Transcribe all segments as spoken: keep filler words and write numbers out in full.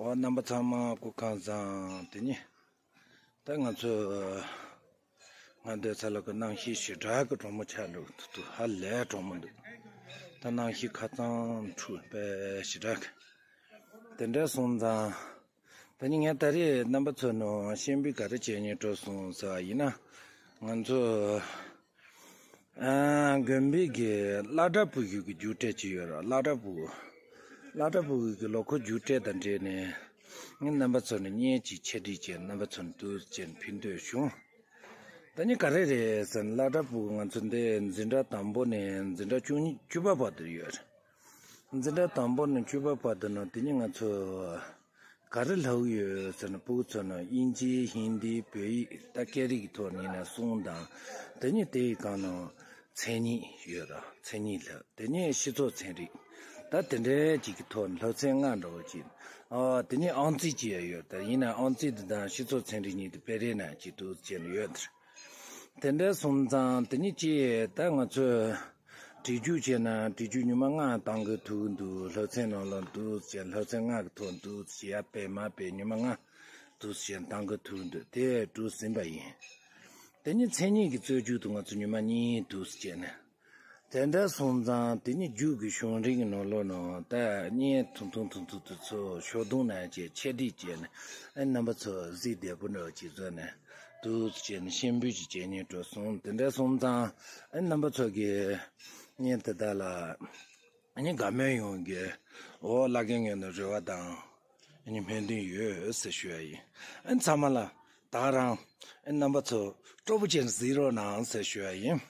འོ། རྣམ་པ་ཚང་མ་སྐུ་ཁམས་བཟང་། དེ་ནི་ད་ང་ཚོ་ང་སྡོད་ས་ལ་གི་གནམ་གཤིས་ཞེ་དྲག་གི་གྲང་མོ་ཆགས་འདུག་ཐུག་ཐུག་ཧ་ལས་གྲང་མོ་འདུག་ད་གནམ་གཤིས་ཁ་གཙང་འཁྲུག་པས་ཞེ་དྲག་གི། དེ་འདྲ་སོང་ཙང་། ད་ནི་ངས་ད་རེས་རྣམ་པ་ཚོ་ནང་སྤྱན་འབུལ་ག་རེ་བྱེད་སྙིང་བྲོ་སོང་ཟེར་བ་ཡིན་ན། ང་ཚོ་ཨ་དགོན་པའི་གི་བླ་གྲྭ་ཕྲུ་གུ་གི་རྒྱུགས་སྤྲོད་ཅིག་ཡོད་ར། བླ་གྲྭ་ཕྲུ་གུ། བླ་གྲྭ་ཕྲུ་གུ་གི་ལོ་འཁོར་རྒྱུགས་སྤྲོད་དང་འབྲེལ་ནས་ངས་རྣམ་པ་ཚོ་ནས་བརྙན་ཅིག་ཕྱིར་སྒྲིག་བྱས། རྣམ་པ་ཚོ་ནས་འདུག་སེ་བྱས་ནས་ཕུལ་འདོད་བྱུང་། ད་ནི་ག་རེ་རེད་ཟེར་ན། བླ་གྲྭ་ཕྲུ་གུ་ང་ཚོ་འདི་འཛིན་གྲྭ་དང་པོ་ནས་འཛིན་གྲྭ་བཅུ་གཉིས་བཅུ་པ་བར་དུ་ཡོད་རེད། འཛིན་གྲྭ་དང་པོ་ནས་བཅུ་པ་བར་དུ་ནང་དེ་ནི་ང་ཚོ་ག་རེ་སློབ་ཀྱི་ཡོད་ཟེར་ན། ཕྲུ་གུ་ཚོ་ནང་དབྱིན་ཇི། ཧིན་དི། བོད་ཡིག། ད་སྐད་རིགས་ཀྱི་ཐོག་ནས་ཡིན་ན་གསུམ་དང་། དེ་ནི་དེ་ཡི་སྒང་ནང་མཚན་ཉིད་ཡོད་ར། མཚན་ཉིད་སློབ། དེ་ནི་སྤྱི་ཚོགས་ཚན་རིག་ད་དེ་འདྲའི་ཅིག་གི་ཐོག་ནས་སློབ་ཚན་ལྔ་འདྲ་བོ་ཅིག་ཨ། དེ་ནི་ཨང་རྩིས་ཅིག་ཡང་ཡོད། ད་ཡིན་ན་ཨང་རྩིས་འདི་དང་སྤྱི་ཚོགས་ཚན་རིག་གཉིས་དེ་དཔེ་རེ་ན་ཅིག་འདུག་སེ་བྱས་ནས་ཡོད། དེ་འདྲ་སོང་ཙང་དེ་ནི་ཅིག་ད་ང་ཚོས་བྲིས་རྒྱུགས་བྱས་ན་བྲིས་རྒྱུགས་ཉི་མ་ལྔ་བཏང་གི་ཐུག་འདུག་སློབ་ཚན་ནང་ལ་འདུག་སེ་བྱས། སློབ་ཚན་ལྔ་གི་ཐོག་འདུག་སེ་བྱས། ཡར་སྤེལ་མར་སྤེལ་ཉི་མ་ལྔ་འདུག་སེ་བྱས་བཏང་གི་ཐུག་འདུག་དེ་གྲུབ་ཟིན་པ་ཡིན། དེ་ནི་མཚན་ཉིད་ཀྱི་རྩོད་རྒྱུགས་དུ་ང་ཚོ་ཉི་མ་གཉིས་འདུག་སེ་བྱས་ནས། དེ་འདྲ་སོང་ཙང་དེ་ནི་རྒྱུགས་ཀྱི་བྱུང་རིམ་གྱི་ནང་ལོགས་ནང་ད་བརྙན་ཐུང་ཐུང་ཐུང་ཐུང་དེ་ཚོ་ཤོག་དུང་ནང་བཅས་ཕྱིར་སྒྲིག་བྱས་ནས། ཨེ། རྣམ་པ་ཚོ་གཟིགས་བདེ་པོ་འདྲ་བོ་ཅིག་བཟོས་ནས་འདུག་སེ་བྱས་ནས་སྤྱན་འབུལ་ཅིག་བྱེད་སྙིང་བྲོ་སོང་། དེ་འདྲ་སོང་ཙང་ཨེ་རྣམ་པ་ཚོ་གིས་བརྙན་དེ་དག་ལ་ཨ་ནི་དགའ་མོས་ཡོང་གི། འོ། བླ་རྒན་ངོས་ནས་རེ་བ་དང་ཨ་ནི་སྨོན་འདུན་ཡོད་ཟེར་ཞུ་ཡ་ཡིན། ཨེ། ཚང་མ་ལ་ད་རང་ཨེ་རྣམ་པ་ཚོ་སྤྲོ་པོ་བྱས་ནས་གཟིགས་རོགས་གནང་ཟེར་ཞུ་ཡ་ཡིན།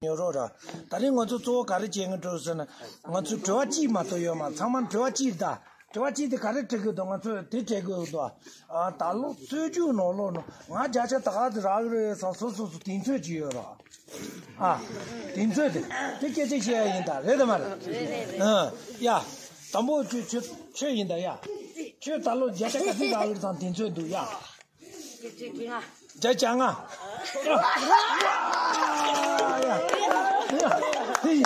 ཉོ་རོགས་ར། ད་རིང་ང་ཚོ་གཙོ་བོ་ག་རེ་བྱེད་ཀྱི་འགྲོ་ཟེར་ན། ང་ཚོ་དྲི་བ་གཅིག་མ་གཏོགས་ཡོད་མ། ཚང་མ་དྲི་བ་གཅིག་རེད་ད། དྲི་བ་གཅིག་དེ་ག་རེ་དྲི་དགོས་འདུག་ང་ཚོས་དེ་དྲི་དགོས་འདུག་ཨ། ད་ལོ་རྩོད་རྒྱུགས་ནང་ལོགས་ནང་ང་བརྒྱ་ཆ་དག་ཅིག་རག་གི་རེད་བསམ། སོ་སོ་སོ་དེང་ཚོད་ཅིག་ཡོད་ར། ཨ། དེང་ཚོད་དེ་དེ་སྐད་ཆ་བཤད་ཡ་ཡིན་ད། རེད་དམ་མ་རེད། ཨ། ཡ། དང་པོ་ཁྱོད་ཁྱོད་ཁྱོད་ཡིན་ད་ཡ། ཁྱོད་ད་ལོ་བརྒྱ་ཆ་ག་ཚོད་རག་གི་རེད་བསམ། དེང་ཚོད་འདུག་ཡ། བརྒྱ་ཆ་ལྔ། ཡ། ཡ། ཡ། ཡ།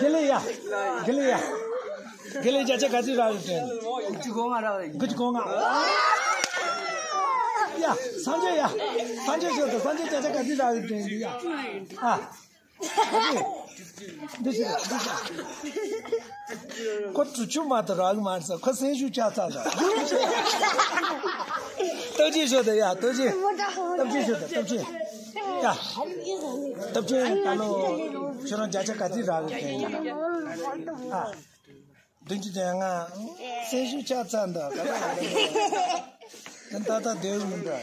དགེ་ལེགས་ཡ། དགེ་ལེགས་ཡ། དགེ་ལེགས་བརྒྱ་ཆ་ག་ཚོད་རག་གི་རེད། དགུ་བཅུ་གོ་ལྔ་རག་རེད། དགུ་བཅུ་གོ་ལྔ། ཡ། སངས་རྒྱས་ཡ། སངས་རྒྱས་ཤོག་དང་། སངས་རྒྱས་བརྒྱ་ཆ་ག་ཚོད་རག་གི་རེད་ཡ། ཨ། འདི་ཞིག་འདི་ཞིག་ཁོ་དྲུག་ཅུ་མ་གཏོགས་རག་གི་མ་རེད་ཟེར། ཁོ་སེམས་ཤུགས་ཆག་ཚར་འདུག་སྟོབས་ཆེན་ཤོག་དང་ཡ། སྟོབས་ཆེན། སྟོབས་ཆེན་ཤོག་དང་། སྟོབས་ཆེན་ཡ། སྟོབས་ཆེན་ད་ལོ་ཁྱོད་རང་བརྒྱ་ཆ་ག་ཚོད་རག་གི་རེད། ཨ། བདུན་ཅུ་དོན་ལྔ། སེམས་ཤུགས་ཆག་ཚར་འདུག་ག་ལ་ད་ད་སྡོད་མི་འདུག་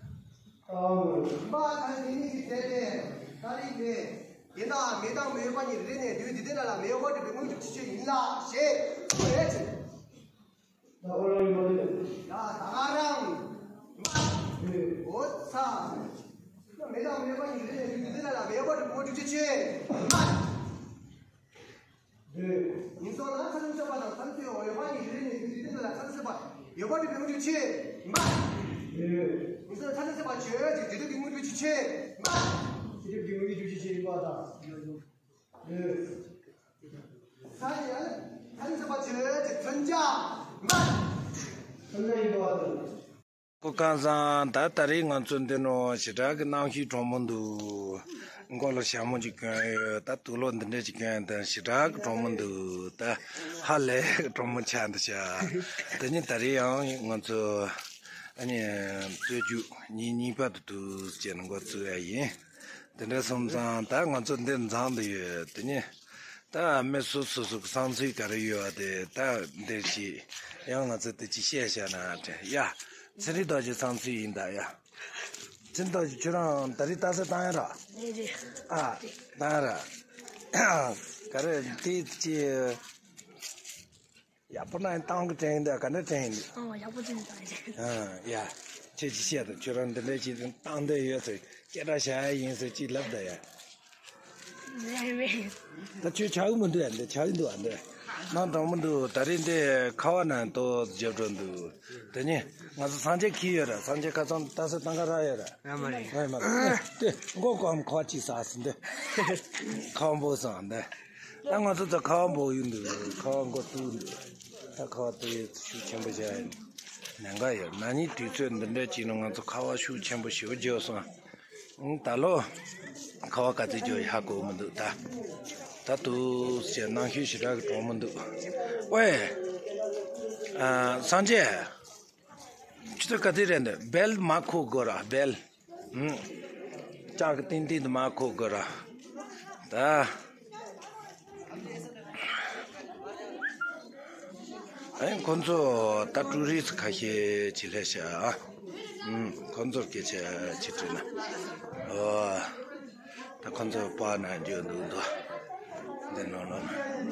མ་ད་དེ་ནི་དེ་དེ་ད་རིང་དེ། དེ་ན་མེ་དང་མེ་ཡོད་པ་གཉིས་རེ་ནས་དུས་དེ་དེ་ན་ལ་མེ་ཡོད་པ་དེ་བའི་དངོས་གྲུབ་ཅི་ཆོས་ཡིན་ལ་ཞེས་སོ་ཡས་ཅི། ད་ཨོ་རང་ཡོད་པ་དེ། ཡ་ད་ག་རང་། མ། འོ་ཚ། མེ་དང་མེ་ཡོད་པ་གཉིས་རེ་ནས་དུས་དེ་དེ་ན་ལ་མེ་ཡོད་པ་དེ་བའི་དངོས་གྲུབ་ཅི་ཆོས་མ། ཡིན་སོང་ན་ཚ་ལུ་ཆ་པ་དང་ཚ་ལུ་ཆ་ཡོད་པ་ཡིན་རེད་ནས་ཡུལ་དེ་ལ་ཚ་ལུ་ཆ་པ་ཡོད་པ་དེ་བའི་དངོས་གྲུབ་ཆོས་མ། ཡིན་སོང་ན་ཚ་ལུ་ཆ་པ་ཆོས་ཀྱི་དེ་དུས་ཀྱི་དངོས་གྲུབ་ཆོས་མ། དེ་དུས་ཀྱི་དངོས་གྲུབ་ཆོས་ཡིན་པ་དང་། ཚ་ཡ་ཚ་ལུ་ཆ་པ་ཆོས་ཀྱི་མཚོན་བྱ་མ། མཚོན་བྱ་ཡིན་པ་དང་། སྐུ་ཁམས་བཟང་། ད་ད་རེས་ང་ཚོ་འདི་ནང་ཞེ་དྲག་གི་གནམ་གཤིས་གྲང་མོ་འདུག་མགོ་ལ་ཞྭ་མོ་ཅིག་གྱོན་ཡོད། ད་དུག་ལོག་འདི་འདྲ་ཅིག་གྱོན་ཡོད། ད་ཞེ་དྲག་གི་གྲང་མོ་འདུག་ད་ཧ་ལས་གི་གྲང་མོ་ཆགས་འདུག་ཤག་དེ་ནི་ད་རེས་ཡང་ང་ཚོ་ཨ་ནི་རྩོད་རྒྱུགས་ཉིན་གཉིས་པ་དུ་འདུག་ཅེས་ནས་འགོ་བཙུགས་ཡ་ཡིན། དེ་འདྲ་སོང་ཙང་ད་ང་ཚོ་འདིར་འཛོམས་བསྡད་ཡོད། དེ་ནི་ད་མི་སོ་སོ་སོ་གི་བསམ་ཚུལ་ག་རེ་ཡོད་པ་དེ་ད་འདིར་ཞིག་ཡང་ང་ཚོ་དེ་ཅིག་བཤད་བྱས་ན་དྲན་ཡ། ཚེ་རིང་རྡོ་རྗེ་བསམ་ཚུལ་ཡིན་ད་ཡ། ཚེ་རིང་རྡོ་རྗེ་ཁྱོད་རང་ད་རེས་རྟ་ས་བཏང་ཡ་ར། རེད་རེད། ཨ། བཏང་ཡ་ར། ག་རེ་དེ་ཅི། ཡག་པོ་ན་བཏང་གི་དྲན་ཡིན་ད་ག་འདྲ་དྲན་ཡིན། ཨང་ཡག་པོ་ཅིག་བཏང་ཡིན། ཨང་ཡ། ཁྱེད་ཀྱིས་བཤད་དང་ཁྱོད་རང་འདི་འདྲ་ཞིག་བཏང་འདོད་ཡོད་ཟེར་སྐད་གྲགས་བྱ་ཡ་ཡིན་ཟེར་ཅིག་ལབ་ད་ཡ། རེད་རེད། ད་ཁྱོད་ཆགས་ཀྱི་མི་འདུག་ཡ། འདི་ཆགས་ཀྱི་འདུག་ཨ་འདི། ནང་གྲང་མོ་འདུག་ད་རེས་འདི་ཁ་བ་ན་ཏོག་ཙམ་རྒྱབ་འགྲོ་འདུག་དེ་ནས་ང་ཚོ་སངས་རྒྱས་ཁྱི་ཡོད་ར། སངས་རྒྱས་ཁ་ཚང་ཏ་སེ་ཏང་ཀ་ར་ཡོད་ར། ཡ་མ་རེད། ཡ་མ་རེད། དེ་མགོ་སྐོམ་ཁ་བ་ཅིག་ཟ་ཟིན་འདི། ཁ་བ་འབོག་སོང་འདི། ད་ང་ཚོ་ད་ཁ་བ་འབོག་ཡོད་འདུག་ཁ་བ་མགོ་བཏུག་འདུག་ད་ཁ་བ་བཏུག་ཡོད་ཤུགས་ཆེན་པོ་བྱ་ཡོད། ནན་ག་ཡོད། ན་ནིང་དུས་ཚོད་འདི་འདྲ་ཅིག་ནང་ང་ཚོ་ཁ་བ་ཤུགས་ཆེན་པོ་ཞེ་པོ་རྒྱབ་སོང་། ད་ལོ་ཁ་བ་ག་ཚོད་རྒྱབ་ཧ་གོ་མི་འདུག་ད་ད་དུས་ཅི་ནང་ཤུལ་ཞེ་དྲག་གི་གྲོགས་མི་འདུག་ཝེ། ཨ། སངས་རྒྱས། ཁྱོད་ཚོ་ག་དུས་རེད་འདི་བེལ་མ་ཁུག་དགོས་ར་བེལ། ཨུམ། ལྕགས་ཀྱི་ཏིང་ཏིང་དུ་མ་ཁུག་དགོས་ར། ད། ཨེ་ཁོ་ཚོ་ད་ཀྲུ་རི་སི་ཁ་ཤས་ཅིག་སླེབས་ཤག་ཨུམ། ཁོ་ཚོར་སྐད་ཆ་ཅིག་དྲིས་ན། ཨོ། ད་ཁོ་ཚོ་པ་ན་འགྱོ་འདུག་འདུག་འདི་ནང་ལོགས་ན།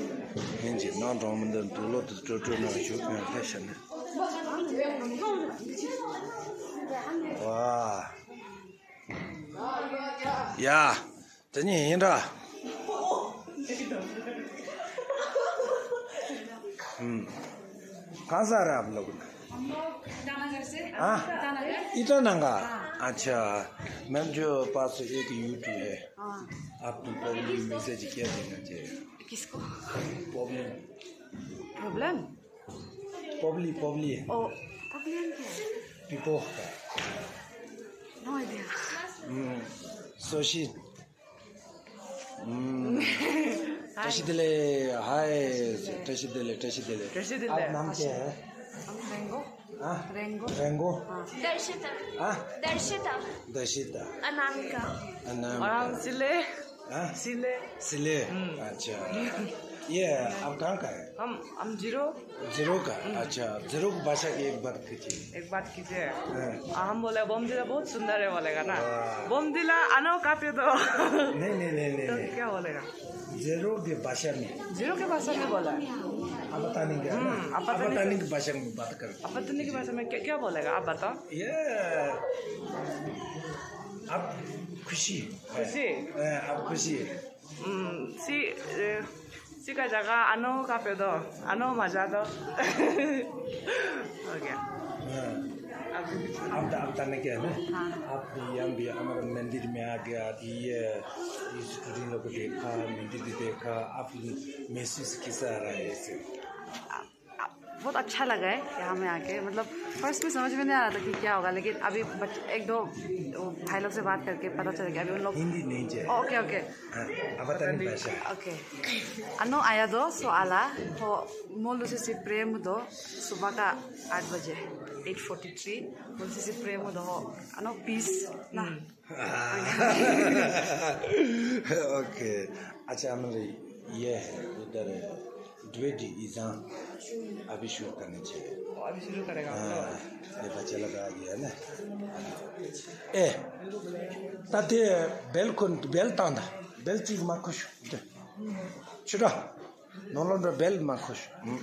ཡིན་གྱི་ནང་གྲོང་མི་འདི་དུག་ལོག་ཏུ་སྤྲོ་སྤྲོ་ནང་བཞུགས་མཁན་ལྷ་ཤ་ནི། ཝ། ཡ། དེ་ནི་ཡིན་འདྲ། ཨུམ། གང་ཟག་ར་བློ་གི་ན། हाँ? इटानगर। अच्छा। मैम, जो पास एक यूट्यूब है। हाँ। आप तो पब्लिक मैसेज क्या देना चाहिए? किसको? पब्लिक। प्रॉब्लम? Public, public. ओ, पब्लिक क्या है? पीपल का। No idea. हम्म। सोशी। हम्म। हाय। टशिदेले, हाय। टशिदेले, टशिदेले। टशिदेले। आप नाम क्या है? हम रेंगो। हाँ? रेंगो। रेंगो। हाँ। दर्शिता। हाँ? दर्शिता। दर्शिता। अनामिका। अनामिका। और हम सिले। हाँ? सिले। सिले। हम्म। अच्छा। ये आप कहाँ का है? हम, हम जीरो। जीरो का? हम्म। अच्छा, जीरो की भाषा की एक बात कीजिए। एक बात कीजिए। हाँ। आ, हम बोले, "बोमदिला बहुत सुंदर है," बोलेगा ना। हाँ। "बोमदिला आनो कापे दो।" नहीं, नहीं, नहीं, नहीं, तो नहीं। क्या बोलेगा? जीरो की भाषा में। जीरो की भाषा में बोला है। अबातानी का है ना? हम्म, अबातानी अबातानी की भाषा में बात करते हैं। अबातानी की भाषा में क्या, क्या बोलेगा? आप बताओ। ये, आप खुशी है। खुशी? हाँ, आप खुशी है। हम्म, सी, ए, सी का जगह आनो का पे दो, आनो मजा दो। हो गया। हाँ। अब, अब तने क्या है ना? हाँ। आप भी, हम भी, हमारे मंदिर में आ गया, ये, ये स्टूडेंट लोग को देखा, मंदिर भी देखा, आप महसूस कैसा आ रहा है ऐसे? बहुत अच्छा लगा है यहाँ में आके। मतलब, फर्स्ट में समझ में नहीं आ रहा था कि क्या होगा, लेकिन अभी बच-, एक दो वो भाई लोग से बात करके पता चला कि अभी उन लोग हिंदी नहीं चाहिए। Okay, okay. हाँ, अब बताने भाषा। Okay. Ano aya do so ala ho mo lu se si prem do subaka आठ बजे, eight forty three, mo lu se si prem do ho ano peace ना। हम्म। ओके। अच्छा, हमारे ये है उधर द्विवेदी इजान अभी शुरू करने चाहिए। वो अभी शुरू करेगा, हाँ, आपको? ये बच्चा लोग आ गया ना। ए, ताते बेल कौन, बेल तांदा, बेल चीज मा खुश। छुरा, नॉन लॉन्डर बेल मा खुश। हम्म।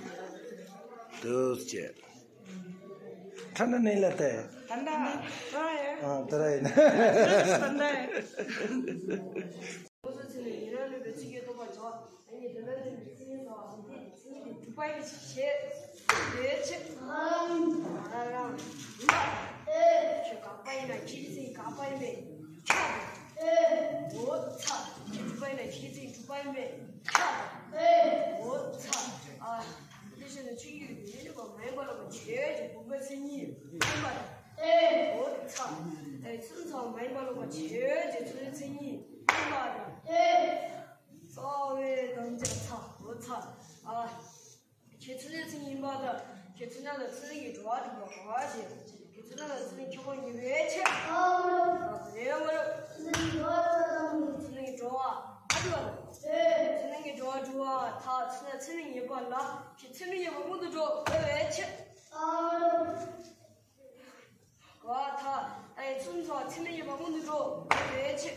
तो क्या? ठंडा नहीं लगता है? ठंडा, थोड़ा है। हाँ, थोड़ा है ना। ठंडा है। དེ་བཞིན་དུ་ཆོས་ཀྱི་མི་རིགས་པ་མ་ཡིན་པ་ལ་བ་བྱེད་ཀྱི་བུམ་པའི་མཚན་ཉིད་ཡིན་པ་དང་། འོ་ཚ། ཚུལ་ཚང་མ་ཡིན་པ་ལ་བ་བྱེད་ཀྱི་ཚུལ་མཚན་ཉིད་ཡིན་པ་དང་། རྩ་བའི་དམ་བཅའ་ཚ། འོ་ཚ། ཨ། ཁྱེད་ཚུལ་མཚན་ཉིད་ཡིན་པ་དང་། ཁྱེད་ཚུལ་ལ་ཚུལ་གྱི་འགྲོ་བ་སྒྲུབ་པ་གོ་བ་བྱེད། ཁྱེད་ཚུལ་ལ་ཚུལ་ཁྱད་པར་ཉེ་བའི་ཕྱིར། རེ་བ་རུ། ཚུལ་གྱི་འགྲོ་བ་སྒྲུབ་པ། ཚུལ་གྱི་འགྲོ་བ་སྒྲུབ་པ། ཚུལ་གྱི་འགྲོ་བ་སྒྲུབ་པ་དག་ཚུལ་ལ་ཚུལ་ཉེ་བ་ལ། ཁྱེད་ཚུལ་མི་ཉེ་བ་སྔོན་དུ་འགྲོ་བའི་ཕྱིར། གོ་བ་དག་ཚུལ་ཚང་ཚུལ་མི་ཉེ་བ་སྔོན་དུ་འགྲོ་བའི་ཕྱིར།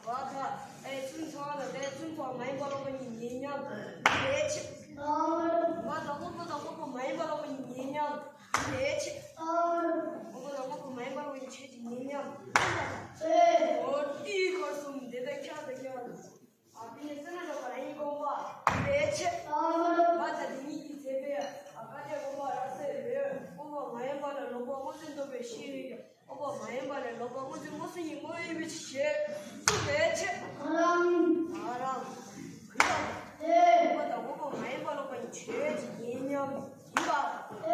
གོ་བ་དག་ཚུལ་ཚང་ལ་དེ་ཚུལ་ཚང་མ་ཡིན་པ་ལོག་པ་ཉིད་ངེས་མཉམ་བའི་ཕྱིར། མ་དང་དངོས་པོ་དང་དངོས་པོ་མ་ཡིན་པ་ལོག་པ་ཉིད་ངེས་མཉམ་བའི་ཕྱིར། དངོས་པོ་དང་དངོས་པོ་མ་ཡིན་པ་ལོག་པ་ཉིད་ཆོས་ཀྱི་ངེས་མཉམ། འོ་དེའི་ཁར་གསུམ་དེ་དག་ཁྱབ་དང་ཁྱབ། ཨ་ཏི་ནི་སེ་ན་འགྲོ་བ་ལ་ཡིན་དགོངས་པ་དེ་ ཆེ། བ་དང་དེ་ཉིད་ཀྱི་མཛད་པའི་བཀའ་དྲིན་སྤོབས་པ་རབ་གསལ་ལོས། སྤོབས་པ་མ་ཡིན་པ་ལ་ལོག་པར་མངོན་སུམ་རྟོགས་པའི་ཤེས་རིག་སྤོབས་པ་མ་ཡིན་པ་ལ་ལོག་པར་མངོན་སུམ་མངོན་སུམ་གྱི་དངོས་ཡོད་པའི་ཆོས། སུ་ལས་ཆེ། ང་རང་། ང་རང་། གུས་པ། ཨེ། སྤོབས་པ་དང་སྤོབས་པ་མ་ཡིན་པ་ལོག་པ་ཡི་ཆོས་ཡིན་སྙམ་གུས་པ།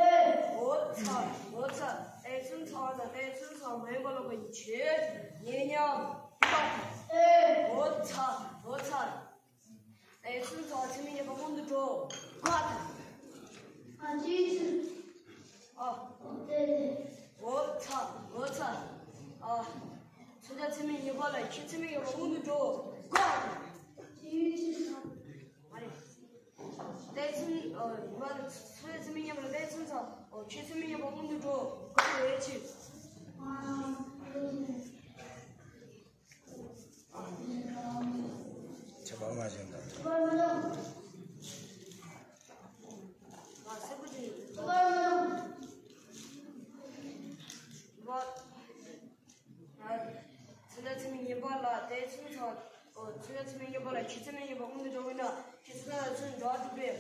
ཨེ། འོ་ཚ། འོ་ཚ། དེ་ཚུན་ཚོད་དང་དེ་ཚུན་ཚོད་མ་ཡིན་པ་ལོག་པ་ཡི་ཆོས་ཡིན་སྙམ་གུས་པ། ཨེ། འོ་ཚ། འོ་ཚ། དེ་ཚུན་ཚོད་ཚད་མའི་ཉེས་པ་སྔོན་དུ་འགྲོ། བཀའ་དང་། ཨ་ཅེ་ཅེ། ཨ། དེ་དེ། འོ་ཚ། འོ་ཚ། ཨ། མཚོན་བྱ་ཚད་མའི་ཉེས་པ་ལ་ཁྱད་ཚད་མའི་ཉེས་པ་སྔོན་དུ་འགྲོ། བཀའ་དང་། ཨ་རེ། དེ་ཚུན། ཨ། ཉེས་པ་ལ་མཚོན་བྱ་ཚད་མའི་ཉེས་པ་ལ་དེ་ཚུན་ཚོད། ཨོ། ཁྱད་ཚད་མའི་ཉེས་པ་སྔོན་དུ་འགྲོ། བཀའ་དང་། ཨ། ཁྱད་པར་མ་བྱུང་དང་། མཚོན་བྱ་ཚད་མའི་ཉེས་པ་ལ་མཚོན་བྱ་ཚད་མའི་ཉེས་པ་ལ་དེ་ཚུན་ཚོད། ཨོ། མཚོན་བྱ་ཚད་མའི་ཉེས་པ་ལ་ཁྱད་ཚད་མའི་ཉེས་པ་སྔོན་དུ་འགྲོ་བས་ན་ཁྱད་ཚད་མའི་ཉེས་པ་སྔོན་དུ་འགྲོ་བ་གྲུབ་པས།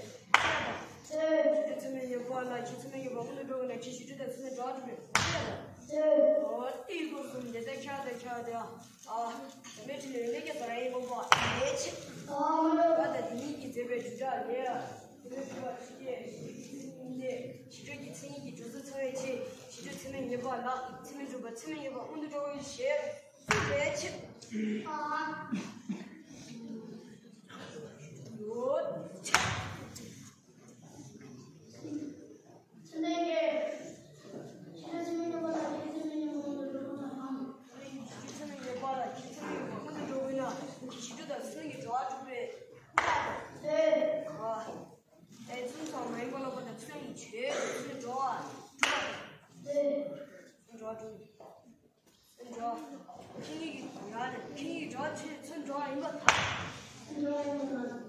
མཚོན་བྱ་ཚད་མའི་ཉེས་པ་ལ་ཁྱད་ཚད་མའི་ཉེས་པ་སྔོན་དུ་འགྲོ་བས་ན་ཁྱད་གཞི་གྲུབ་དང་ཚད་མའི་འགྲོ་བ་གྲུབ་པས། ཨོ། དེའི་སྐོར་གསུམ་དེ་ལྟར་ཁྱབ་དང་ཁྱབ་སྟེ། ཨ། བདག་མེད་འཕྲིན་ལས་ལས་ཀྱི་ས་ར་ཡི་དགོངས་པ་ལས་ཆེ། བ་དང་དེ་ཉིད་ཀྱིས་མཛད་པའི་བསྒྲུབ་བྱ་ལས། དེ་ལས་བསྒྲུབ་པ་ཆོས་ཅན། ཞི་ཁྲོའི་ཚད་ཉིད་ཀྱི་སྦྱོར་ཚུལ་ཚང་བའི་ཕྱིར། ཞི་ཁྲོའི་ཚད་མའི་ཉེས་པ་ལ་ཚད་མས་གྲུབ་པ་ཚད་མའི་ཉེས་པ་སྔོན་དུ་འགྲོ་བའི་ཕྱིར། ལས་ཆེ། ཡོད་ཆེ། ཚད་མའི་ཉེས། ཞི་ཁྲོའི་ཚད་མའི་ཉེས་པ་ལ་ཁྱད་ཚད་མའི་ཉེས་པ་སྔོན་དུ་འགྲོ་བས་ན། ཞི་ཁྲོའི་ཚད་མའི་ཉེས་པ་ལ་ཁྱད་ཚད་མའི་ཉེས་པ་སྔོན་དུ་འགྲོ་བས་ན། ཞི་ཁྲོ་དང་ཚད་མའི་ཉེས་པ་སྔོན་དུ་འགྲོ་བས་ན། ཨེ། ཨ། དེ་ཚུན་ཚོད་མ་ཡིན་པ་ལོག་པ་དང་ཚད་མའི་ཆོས་ཚད་མའི་འགྲོ་བ་གྲུབ་པ། ཨེ། འགྲོ་བ་གྲུབ། འགྲོ། ཁྱེད་གཉིས་ཀྱི་ཡ་རེད། ཁྱེད་གཉིས་ཀྱི་འགྲོ་བ་ཚེ་ཚུན་འགྲོ་བ་ཡིན་པར་ཐལ།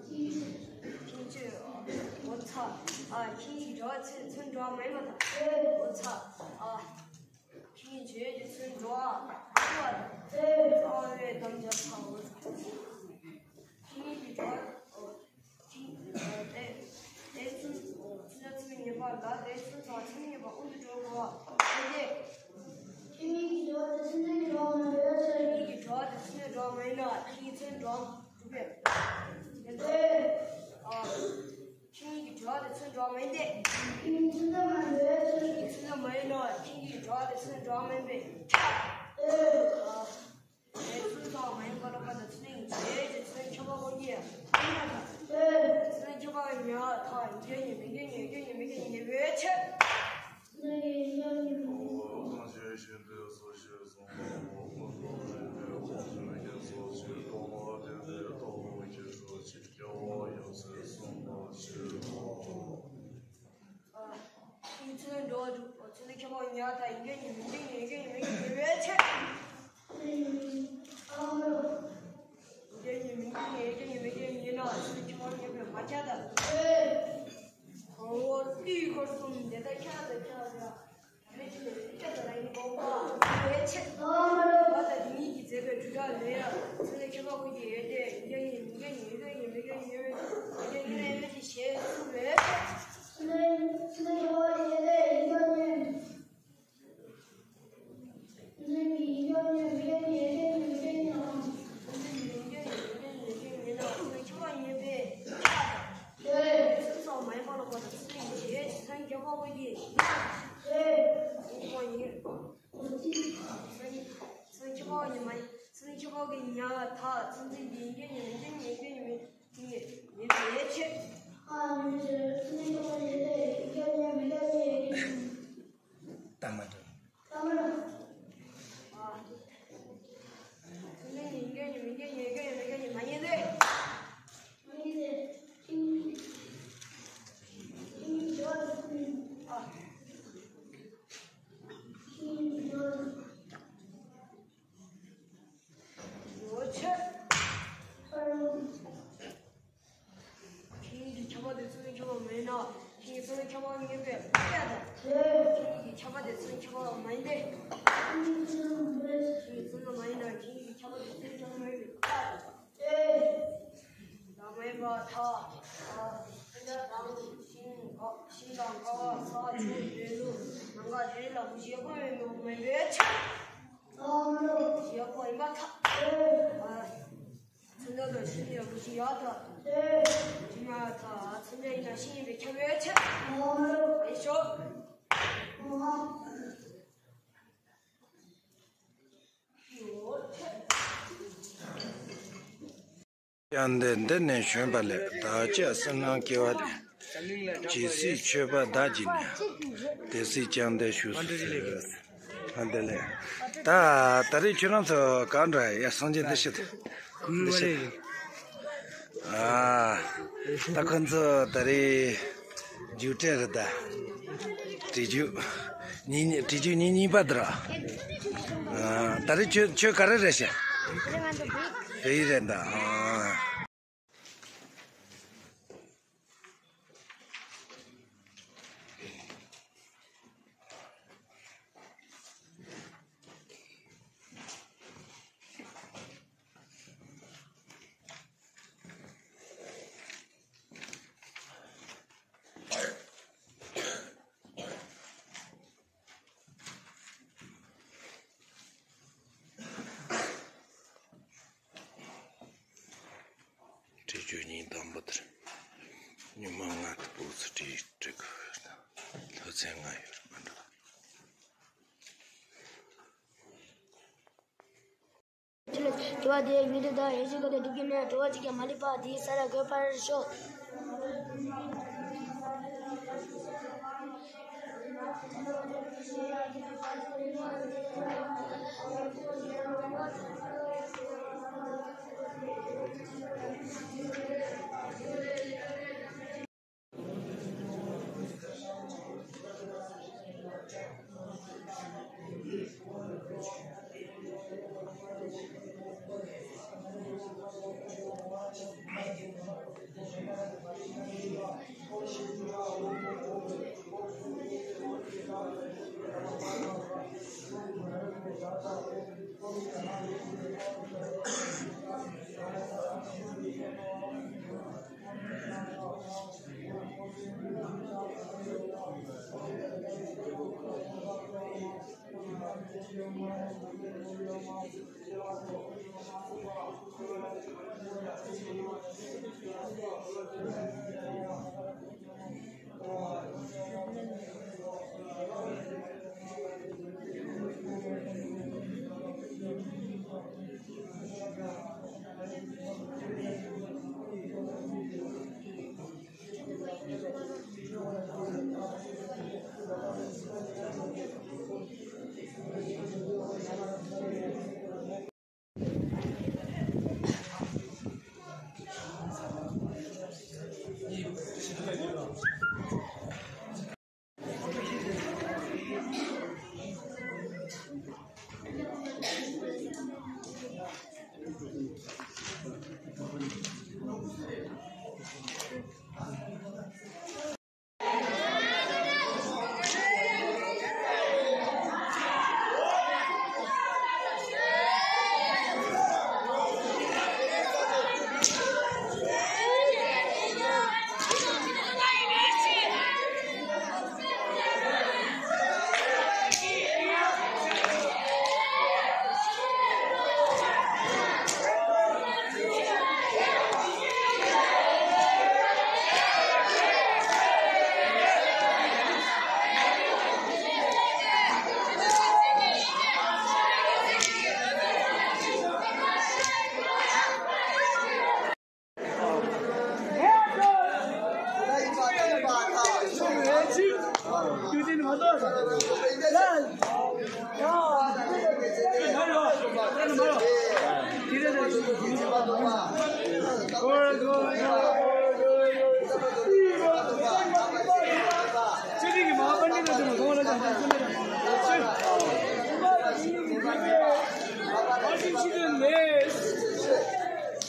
ཁྱེད་ཀྱི། འོ་ཚ། ཨ། ཁྱེད་གཉིས་ཀྱི་འགྲོ་བ་ཚེ་ཚུན་འགྲོ་བ་མ་ཡིན་པར་ཐལ། འོ་ཚ། ཨ། ཁྱེད་གཉིས་ཀྱི་ཚུན་འགྲོ་བ་མ་ཡིན་པར་ཐལ། རྩ་བའི་དམ་བཅའ་ཚ། འོ་ཚ། ཁྱེད་གཉིས་ཀྱི་འགྲོ་བ། འོ། དེ་དེ་ཚུན་ཚོད་ཚད་མའི་ཉེས་པ་ལ་དེ་ཚུན་ཚོད་ཚད་མའི་ཉེས་པ་སྔོན་དུ་འགྲོ་དགོས་པ་དེ་སྟེ། ཁྱེད་གཉིས་ཀྱི་འགྲོ་བ་དེ་ཚུན་ཚོད་ཀྱི་འགྲོ་བ་མ་འགྲོ་བའི་ཕྱིར། ཁྱེད་གཉིས་ཀྱི་འགྲོ་བ་དེ་ཚུན་ཚོད་འགྲོ་བ་མ་ཡིན་ན་ཁྱེད་གཉིས་ཚུན་འགྲོ་བ་གྲུབ་པས། དེ་ལྟར། ཨ། ཁྱེད་གཉིས་ཀྱི་འགྲོ་བ་དེ་ཚུན་འགྲོ་བ་མ་ཡིན་ཏེ། ཁྱེད་གཉིས་ཚུན་ཚོད་མ་འགྲོ་བའི་ཕྱིར། ཁྱེད་གཉིས་ཚུན་ཚོད་མ་ཡིན་ན་ཁྱེད་གཉིས་ཀྱི་འགྲོ་བ་དེ་ཚུན་འགྲོ་བ་མ་ཡིན་པས། ཨ། དེ་ཚུན་ཚོད་མ་ཡིན་པ་ལོག་པ་དང་ཚད་མའི་ཉེས་པའི་ཚད་མའི་ཁྱབ་པ་ཁོ་ཉིད་མ་ཡིན་པར་ཐལ། ཚད་མའི་ཁྱབ་པ་ཉིད་མ་ཡིན་པར་ཐལ། ཡིན་གྱི་ཉིད་མིན་གྱི་ཉིད་ཡིན་གྱི་ཉིད་མིན་གྱི་ཉིད་ཉེས་པའི་ཕྱིར། ཨ། ཁྱེད་ཚུན་འགྲོ་བ་གྲུབ། ཚད་མའི་ཁྱབ་པ་ཉིད་མ་ཡིན་པར་ཐལ། ཡིན་གྱི་ཉིད་མིན་གྱི་ཉིད་ཡིན་གྱི་ཉིད་མིན་གྱི་ཉིད་ཉེས་པའི་ཕྱིར། ཡིན་གྱི་ཉིད་མིན་གྱི་ཉིད་ཡིན་གྱི་ཉིད་མིན་གྱི་ཉིད་ཡིན་ན་ཚད་མའི་ཁྱབ་པ་ཉིད་མ་ཡིན་པར་ཐལ། འོ་དེའི་སྐོར་གསུམ་དེ་ལྟར་ཁྱབ་དང་ཁྱབ་སྟེ། བདག་མེད་འཕྲིན་ལས་ལས་ཀྱི་ས་ར་ཡི་དགོངས་པ་ལས་ཆེ། བ་དང་དེ་ཉིད་ཀྱིས་མཛད་པའི་བསྒྲུབ་བྱ་ལས་ཚད་མའི་ཁྱབ་པ་ཁོ་ཉིད་ཡོད་དེ། ཡིན་གྱི་ཉིད་མིན་གྱི་ཉིད་ཡིན་གྱི་ཉིད་མིན་གྱི་ཉིད་ཡིན་གྱི་ཉིད་ཡོད་དེ་ཞེས་གསུངས་པས། ཚད་མའི་ཁྱབ་པ་ཡོད་དེ་ཡིན་གྱི་ཉིད། ཀྱང་འདི་འདི་ནས་བྱོན་པ་ལས། བདག་ཅག་བསོད་ནམས་སྐྱེ་བ་ལས། ཇི་སྲིད་མཆོད་པ་བདག་གིས་ནི། དེ་སྲིད་ཀྱང་འདི་ཞུ་སུ་ཟེར། ཨ་འདི་ལས། ད་ད་རེས་ཁྱོད་རང་ཚོ་གང་འདྲ་ཡ་སངས་རྒྱས་འདི་ཤི་འདི་ཤི། ཨ་ད་ཁོ་ཚོ་ད་རེས། རྒྱུགས་སྤྲད་རེད་ད། བྲེལ་རྒྱུགས། ཉིན་བྲེལ་རྒྱུགས་ཉིན་གཉིས་པ་འདི་ར། ཨ་ད་རེས་ཁྱོད་ཁྱོད་ག་རེ་རེད་ཤག་བོད་ཡིག་རེད་ད། ཨ། བྲེལ་རྒྱུགས་ཉིན་དང་པོ་དེར། ཉི་མ་ལྔ་དུ་སྤོ་ཚུལ་བྲིས་བྲིས་དགོས། ལྷོད་ཚན་ལྔ་ཡོད་རེད་མ་འགྲོ། དྲི་བ་དེ་ཉིད་དུ་དང་ཡེ་ཤུ་ཁ་དོག་སྒྲུབ་ཀྱི་མེད། དྲི་བ་གཅིག་ཀྱང་མ་ལུས་པ་དེའི་ས་ར་འགོད་པར་ཤོག་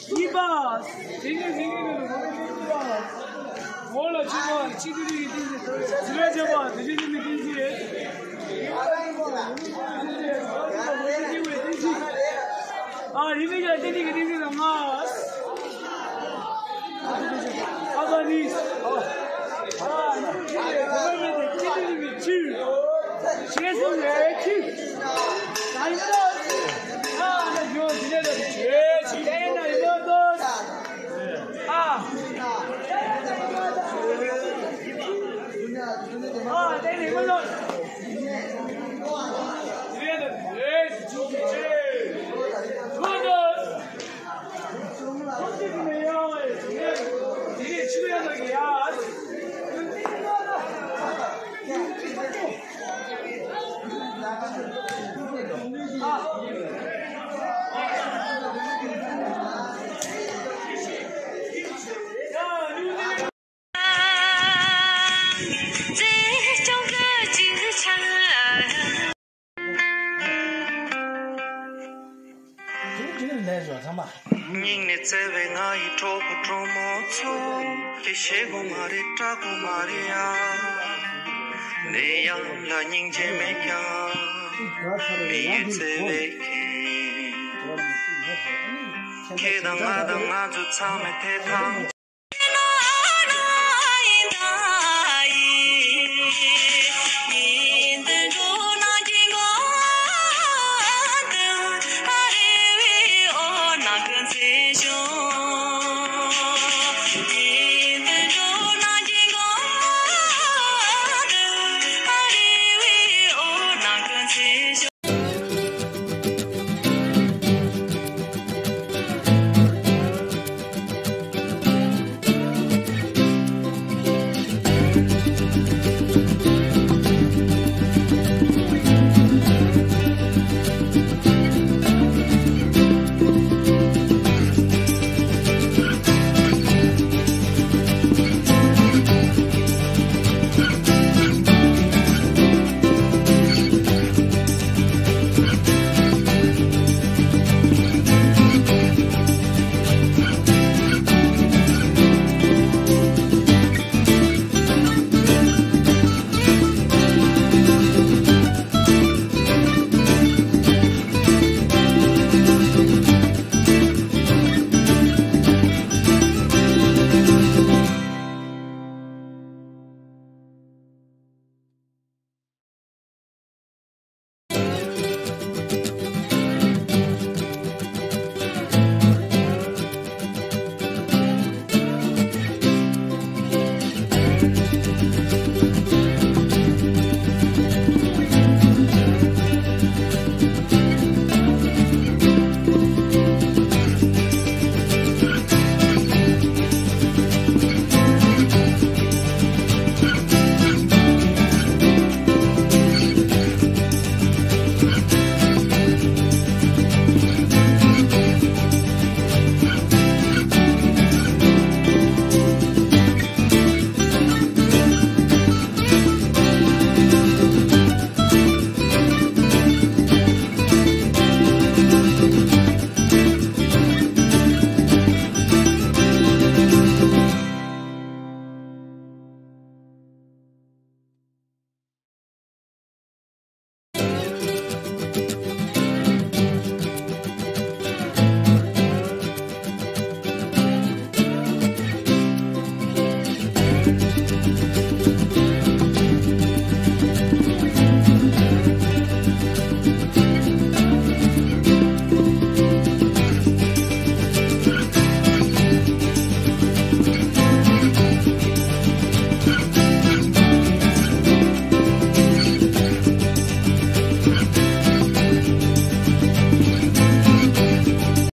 གཉིས་པ། དེ་ཉིད་དེ་ཉིད་ནི་ངོ་ལ་ཆུད་པ་ཆུད་དེ་ཉིད་ཀྱི་རྟེན་གཞི། ཟིལ་པས་བཅད་པ་དེ་ཉིད་ཀྱི་རྟེན་གཞི། ཨ་ཡིན་མིན་ཀྱང་རྟེན་གཞི་གི་རྟེན་གཞི་དང་ལྔ། ཨ་ད་ནི། ཨ་ཨ་ནི་ཆུད་དེ་ཉིད་ཀྱི་ཆུད། ཤེས་སུ་ཡོད་ཀྱི། ད་ཡིན་ལོ། ཨ་ན་ཡོད་འདི་ནས་ལོ་ཆེ་ཆེ་ལས་ན་ཡིན་ལོ་ཏོ། ཨ། ཨ་དེ་ནས་ཡིན་ལོ། འདི་ནས་ལོ་ཆེ་ཆེ། ལོ་ཏོ། སྙིང་ནས་བརྩེ་བའི་ང་ཡི་གྲོགས་པོ་གྲོགས་མོ་ཚོ། སྐད་ཆ་དགོས་མ་རེད། སྐྲག་དགོས་མ་རེད་ཡ། འདི་ཡང་ལ་སྙིང་རྗེ་མེད་ཀྱང་། མི་ཡི་བརྩེ་བའི་ཁྱེད། ཁྱེད་དང་ང་དང་ང་ཚོ་ཚང་མས་དེ་དང་།